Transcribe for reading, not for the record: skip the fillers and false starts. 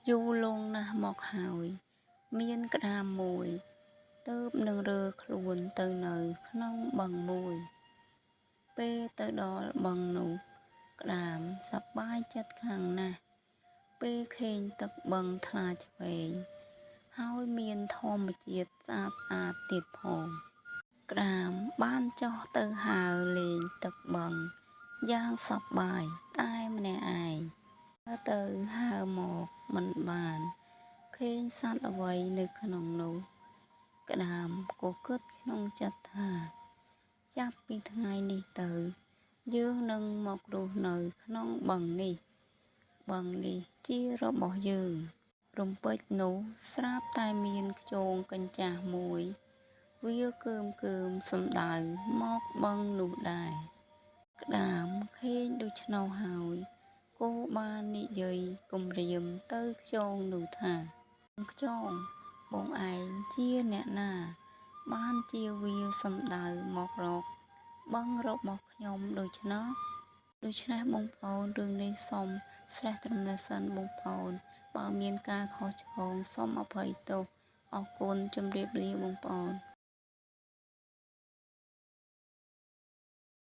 យូរលង់ណាស់មកហើយ មានក្តាមមួយ ទើបនឹងរើខ្លួនទៅនៅក្នុងបឹងមួយ ពេលទៅដល់បឹងនោះ ក្តាមសប្បាយចិត្តខ្លាំងណាស់ ពេលឃើញទឹកបឹងថ្លាឆ្វេង ហើយមានធម្មជាតិស្អាតៗទៀតផង ក្តាមបានចុះទៅហើរលេងទឹកបឹងយ៉ាងសប្បាយតែម្នាក់ឯង ហើរទៅហើរមកមិនបានឃើញសត្វអ្វីនៅក្នុងនោះ ក្តាមក៏គិតក្នុងចិត្តថា ចាប់ពីថ្ងៃនេះទៅ យើងនឹងមករស់នៅក្នុងបឹងនេះ បឹងនេះជារបស់យើង រំពេចនោះស្រាប់តែមានខ្យងកញ្ចាស់មួយ វាកើមៗសំដៅមកបឹងនោះដែរ ក្តាមឃើញដូច្នោះហើយ ក៏បាននិយាយគំរាមទៅខ្យងនោះថា ខ្យង បងឯងជាអ្នកណា បានជាវាសំដៅមករកបឹងរបស់ខ្ញុំដូច្នោះ ដូច្នេះបងប្អូនរឿងនេះសូមស្រេះត្រឹមនេះសិនបងប្អូន បើមានការខុសឆ្គងសូមអភ័យទោស អរគុណជម្រាបលាបងប្អូន។